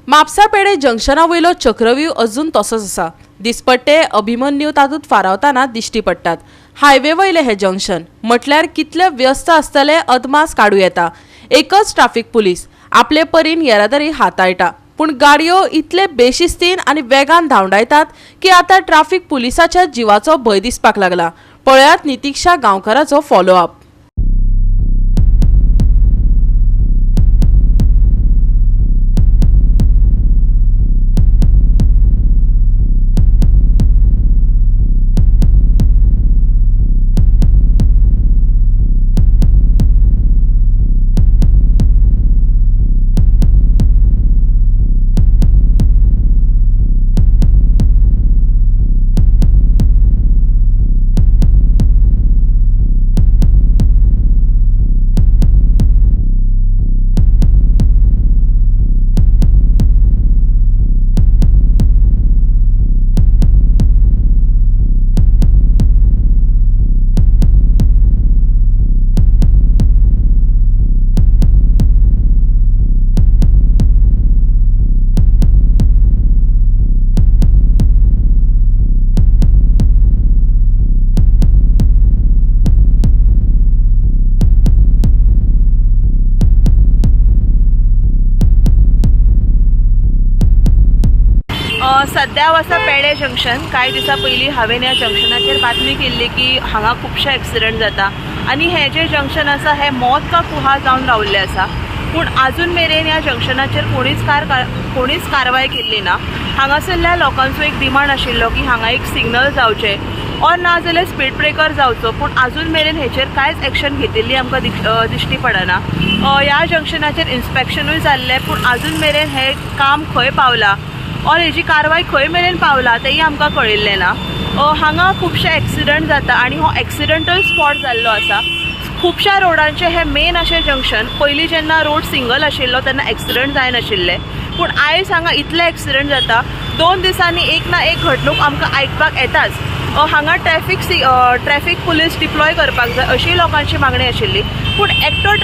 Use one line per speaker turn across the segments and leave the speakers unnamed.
म्हापसा पेडे जंक्शना वयलो चक्रव्यूह अजून तसोच आसा. दिसपट्टे अभिमन्यू तातूंत फारावतना दिश्टी पडटात. हायवे वयलें हें जंक्शन म्हटल्यार कितले व्यस्त आसतले अदमास काडूं येता. एकच ट्राफीक पुलीस आपले परीन येरादारी हाताळटा, पूण गाडयो इतले बेशिस्तीन आनी वेगान धांवडायतात की आतां ट्राफीक पुलिसाच्या जिवाचो भंय दिसपाक लागला. पळयात नितिक्षा गांवकाराचो फॉलोअप.
सद्या हांव आसा पेडे जंक्शन. कांय दिसां पयलीं हांवें ह्या जंक्शनाचेर बातमी केल्ली की हांगा खुबशे एक्सिडंट जाता आनी हें जें जंक्शन आसा हें मौत का कुहा जावन रावल्लें आसा. पूण आजून मेरेन ह्या जंक्शनाचेर कोणीच कारवाय केल्ली ना. हांगासरल्या लोकांचो एक डिमांड आशिल्लो की हांगा एक सिग्नल जावचें ऑर ना जाल्यार स्पीड ब्रेकर जावचो, पूण आजून मेरेन हेचेर कांयच एक्शन घेतिल्ली आमकां दिश्टी पडना. ह्या जंक्शनाचेर इन्स्पेक्शनूय जाल्लें, पूण आजून मेरेन हें काम खंय पावलां ऑर हेजी कारवाय खंय मेरेन पावला तेंय आमकां कळिल्लें ना. हांगा खुबशे एक्सिडंट जाता आनी हो एक्सिडंटल स्पॉट जाल्लो आसा. खुबश्या रोडांचें हें मेन अशें जंक्शन. पयलीं जेन्ना रोड सिंगल आशिल्लो तेन्ना एक्सिडंट जायनाशिल्ले, पूण आयज हांगा इतले एक्सिडंट जाता. 2 दिसांनी एक ना एक घडणूक आमकां आयकपाक येताच. हांगा ट्रॅफिक पुलीस डिप्लॉय करपाक जाय अशी लोकांची मागणी आशिल्ली, पूण एकटो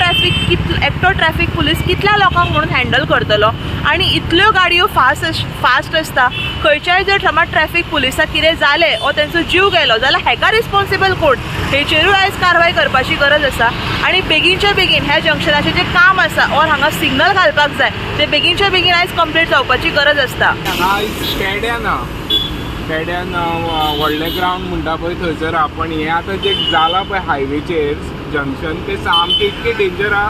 ट्रॅफिक पुलीस कितल्या लोकांक म्हणून हँडल करतलो? आनी इतल्यो गाडयो फास्ट आसता, खंयच्याय जर समज ट्रॅफिक पुलिसाक कितें जालें ओ तेंचो जीव गेलो जाल्यार हेका रिस्पोन्सिबल कोण? हेचेरूय आयज कारवाय करपाची गरज आसा. आनी बेगीनच्या बेगीन ह्या जंक्शनाचें जें काम आसा ऑर हांगा सिग्नल घालपाक जाय तें बेगीनच्या बेगीन आयज कंप्लीट जावपाची गरज आसता.
आयज पेड्यान व्हडलें ग्रावंड म्हणटा पळय थंयसर आहा, पण हें आतां जें जालां पळय हायवेचेर जंक्शन तें सामकें इतकें डेंजर आहा,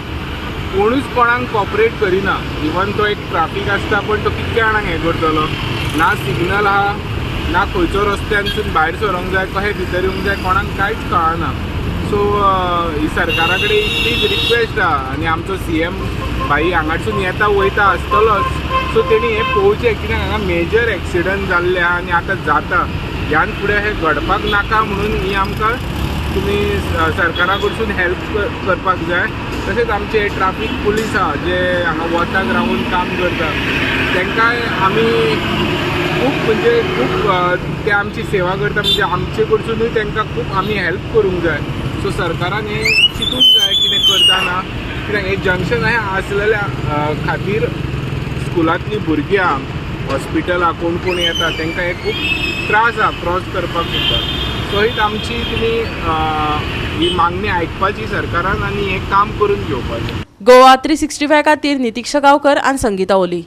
कोणूच कोणाक कॉपरेट करिना. इवन तो एक ट्राफीक आसता पण तो कितल्या जाणांक हें करतलो? ना सिग्नल आहा, ना खंयचो रस्त्यानसून भायर सरोंक जाय, कशें भितर येवंक जाय, कोणाक कांयच कळना. सो ही सरकारा कडेन इतलीच रिक्वेस्ट आहा आनी आमचो CM भाई हांगासून येता वयता आसतलोच, सो तेणी हें पळोवचें कित्याक हांगा मेजर एक्सिडंट जाल्ले आहा आनी आतां जाता. ह्यान फुडें हें घडपाक नाका म्हणून ही आमकां तुमी सरकारा कडसून हेल्प करपाक जाय. तशेंच आमचे ट्राफीक पुलीस आहा जे हांगा वताक रावून काम करता तांकांय आमी खूब म्हणजे खूब ते आमची सेवा करता, म्हणजे आमचे कडसुनूय तांकां खूब आमी हेल्प करूंक जाय. सो सरकारान हें चिंतूंक जाय कितें करतना, कित्याक हें जंक्शन हें आसलेल्या खातीर स्कुलांतलीं भुरगीं आहा, हॉस्पिटलां कोण कोण येता तांकां हें खूब त्रास आहा क्रॉस करपाक सुद्दां. सो हीच आमची तुमी ही मागणी आयकपाची सरकारान आनी हें काम करून घेवपाचें.
गोवा 365 खातीर नितिक्षा गांवकर आनी संगीता ओली.